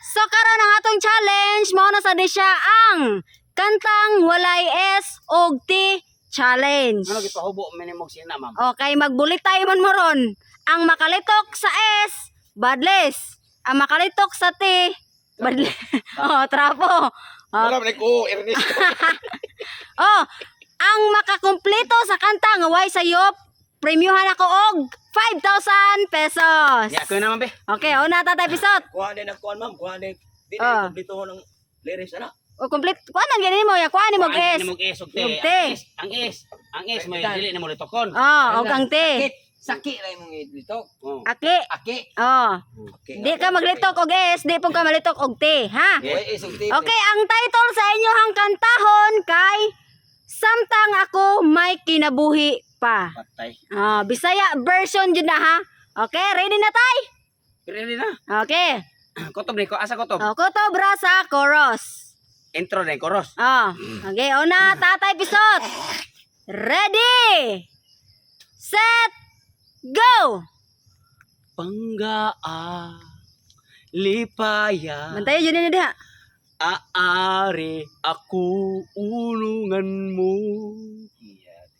So karon ang atong challenge mao na sa di siya ang kantang walay S og T challenge. Ano gipahubo minimog sina, ma'am? Okay, magbulitay man mo ron. Ang makalitok sa S, badless. Ang makalitok sa T, badless. Oh, trapo. Oh, Wala man ko, Ernesto. Oh, ang makakumpleto sa kanta nga way sayop, premyuhan ako og 5,000 pesos. Ya, kuya naman be. Okay, una, Tatay Pisot. Kuha din ang kuan, ma'am, kuha din. Di Ah. na kompleto ng lyrics ana. O complete, kuan ang ganin mo, ya kuan ni mo og S. Kuhaan mo S og T. Og T. Ang S, ang S, ang S may dili na mo litokon. Oh, og ang T. Sakit. Sakit ra imong litok. Oh. Aki. Aki. Oh. Okay. Di ka maglitok og S, di pong ka malitok og T, ha? Way isog ti. Okay, ang title sa inyohang kantahon kay "Samtang Ako May Kinabuhi Pa." Patay. Ah, Bisaya version jud na ha. Okay, ready na tay? Ready na. Okay. Kutob ni ko, asa kutob? O, kutob ra sa chorus. Intro na yung chorus. Oh, okay, una, Tatay Pisot. Ready? Set, go! Pangga lipaya. Bantayan yun na diha. Aari ako ulungan mo.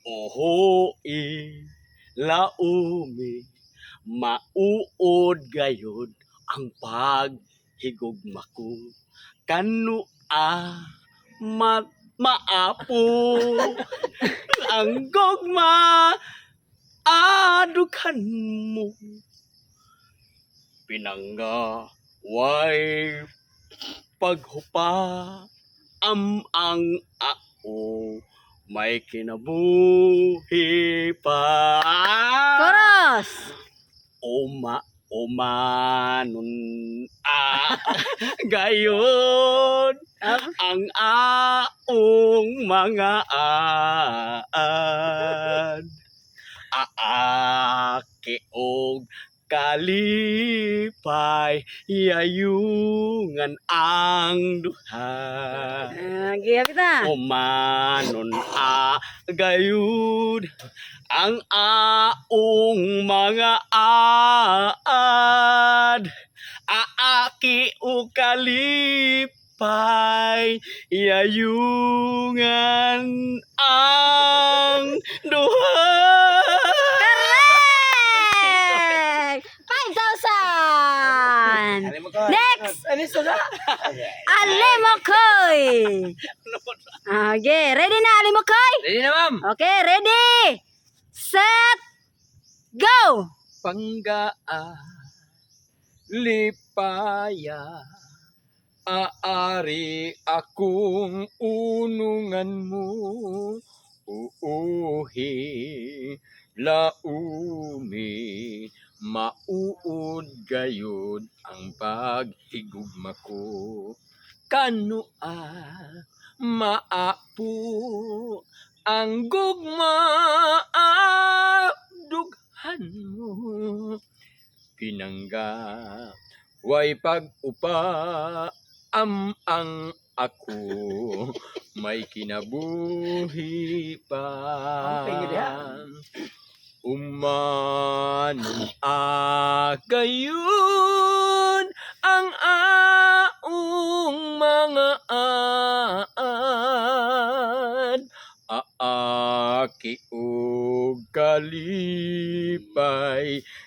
Oho laumi mauod gayod ang paghigugma ko. Kanu a ma maapo ang gugma adukan mo. Pinangga way paghupa am ang ao may kinabuhi pa. Chorus! Oma omanon a gayon ang aong mga aan aaki og kalipay yayungan ang duha. Ah, giya kita. Umanon a gayud ang aong mga aad aaki o kalipay yayungan ang duha. Correct! 5,000! Next! Ano sa na? Alimokoy! Okay, ready na, Alimokoy? Ready na, ma'am. Okay, ready? Set, go! Pangga lipaya aari akong unungan mo uuhi laumi mauod gayod ang paghigugma ko kanua maapo ang gugma dughan mo pinangga way pag-upa am ang ako may kinabuhi pa. Umanon agayun ang aong mga aan aaki og kalipay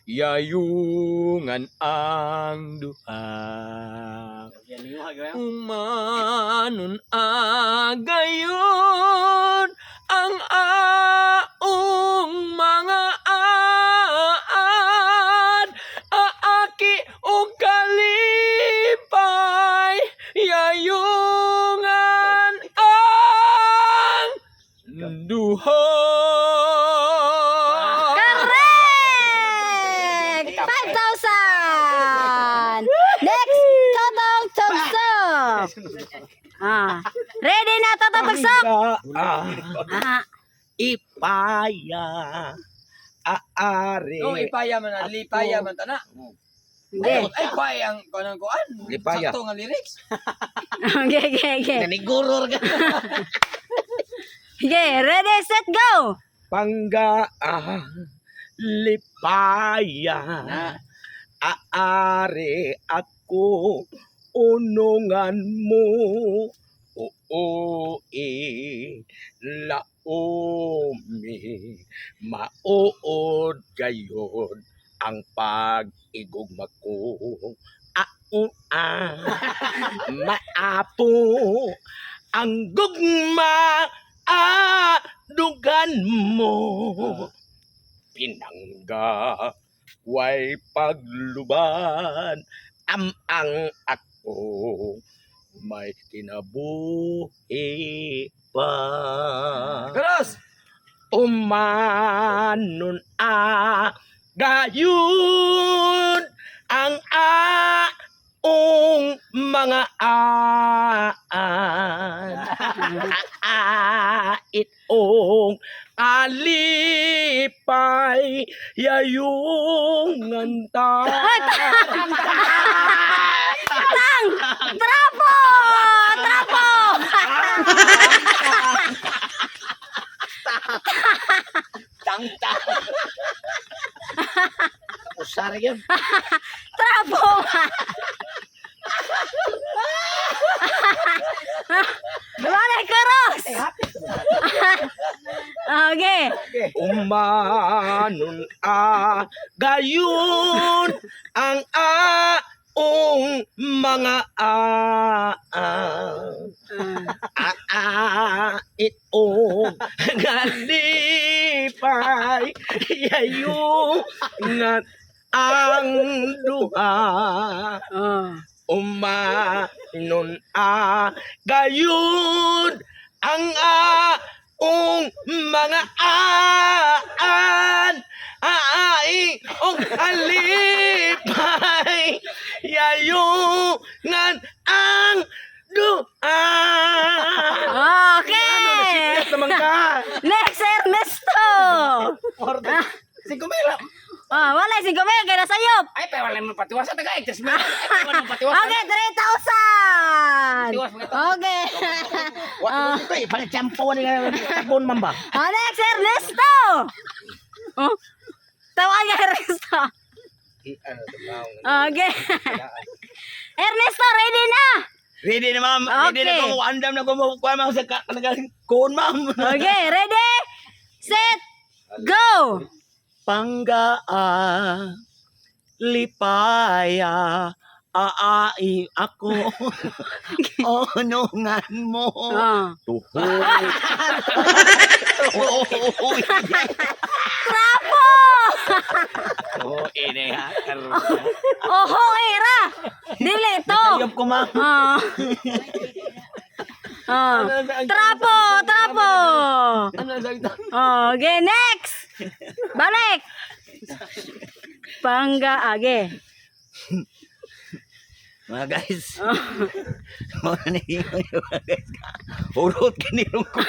yayungan ang duha. Umanon agayon ang aong mga aan aaki og kalipay yayungan ang duha. Correct! 5,000! Next, Totong Tugsok! Ah. Ready na, Totong Tugsok? Ah, Ipaya aari. No, ipaya man na, lipaya man ta na. Hindi. Ay, paya ang kanang kuan. Lipaya. Sakto nga lyrics. Okay. Naniguror ka. Okay, ready, set, go! Pangga lipaya Na. aari ako. Unungan mo. Oo, e, laomi, mauod gayon ang pag-igugma ko. Au, a, maapo, ang gugma, a, dugan mo. Pinangga, way pagluban, am-ang ako, may kinabuhi pa. Cross! Umanon a gayon ang aong mga aan. Aitong alipay yayungan ta. Tang! Trapo! Trapo! Tang tang. Usara yun. Trapo! Balik, Cross! Okay. Umanon a gayon ang aong mga aan. Aitong galipay yayungan ang duha. Oh. Umanon a gayon ang aong mga aan aai ong alipay yayungan ang duha. Okay. Naman ka. Next, Ernesto! 5,000. Ah, wala, 5,000, kaya nasayop. Ay, pero wala mo patiwas sa taga. 3,000. Ay, wala mo patiwas. Okay, 3,000! Patiwas, mga Okay. Wa ito eh, pang ni tapon man ba? Ah, next, Ernesto! Oh, tawag ka, Ernesto. Okay. Ernesto, ready na? Ready na, ma'am. Ready na Okay. ko. Andam na ko makukuha, ma'am, sa kuon, ma'am. Okay, ready? Set, go! Panggaa, lipaya, aai ako. Onungan mo. Oh. Tuhoy. Tuhoy. Trapo! Oh, ini ha. Oho, era! Dili to! Ayop ko, ma'am. Oh. Oh. Trapo! Trapo! Ano ang Okay, next! Balik! Pangga, age. Mga guys. Mga na mga guys. Hurot kanilong ko.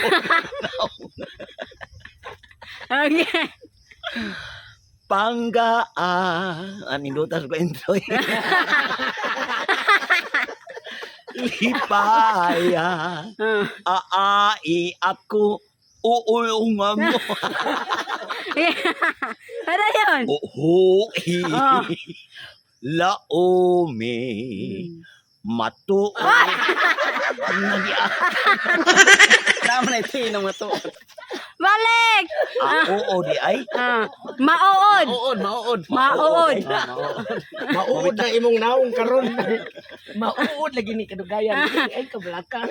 Okay. Panggaa. Anindutas ko intro. Lipaya. Oh. Aai ako. Uulungan mo. Ano yun? Uhui. Oh. Laome. Matuo. Tama na ito yung matuod. Balik! Oo di ay. Ah, mauod. Mauod, mauod. Mauod. Mauod na imong naong karon. Mauod lagi ni kadugayan. Ay kablaka.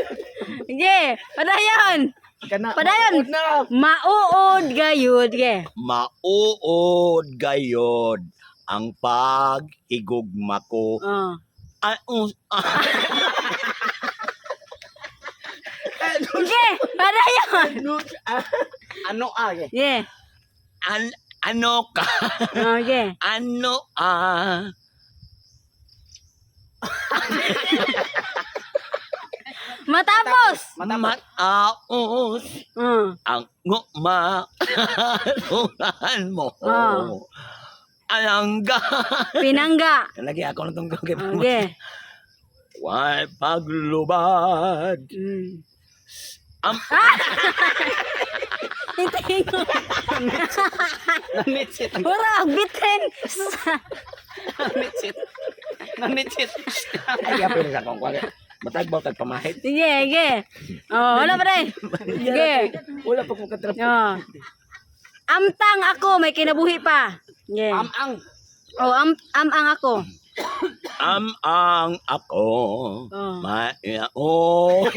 Sige, padayon. Kana Padayon. mauod na. Mauod gayud ge. Mauod gayod ang pag-igugma ko. Oh. Ay, Sige, padayon. Ano ay? Sige. ano ka? Okay. Ano ah? Matapos. Mataos Oh. ang nguma mo. Ah. Alangga. Pinangga. Lagi ako na tong Okay. Why paglubad? Mm. Am Itingo. Namitsit. Mura, bitin. Namitsit. Nanichit. Ay, apil sa akong kuwan. Matagbaw tag pamahit. Sige, sige. Oh, wala pa rin. Sige. Wala pa ko katrapo. Oh. Amtang ako, may kinabuhi pa. Sige. Amang. Oh, am-ang ako. Am-ang ako. Oh. Maiyaoy.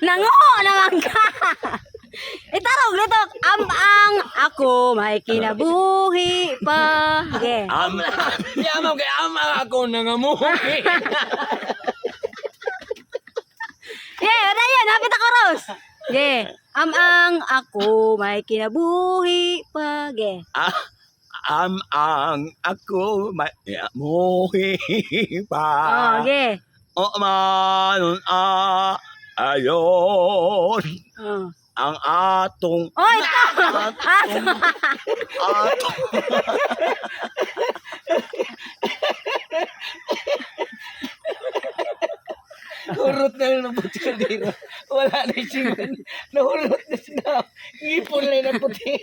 Nanguho naman ka. Itarong litok. Am-ang ako, may kinabuhi pa. Sige. Am Yamaw kay amang ako nangamuhi. Yeah, wala yan. Hapit ako, Rose. Yeah. Am-ang ako, may kinabuhi pa. Ge. Am-ang ako maiyaoy pa. Oh, ge. O manon a ayon Oh. ang atong Oh, ito. Ato. atong Hurot na lang ng puti kaldero. Wala na siya. Nahurot na siya. Ngipon lang ng puti.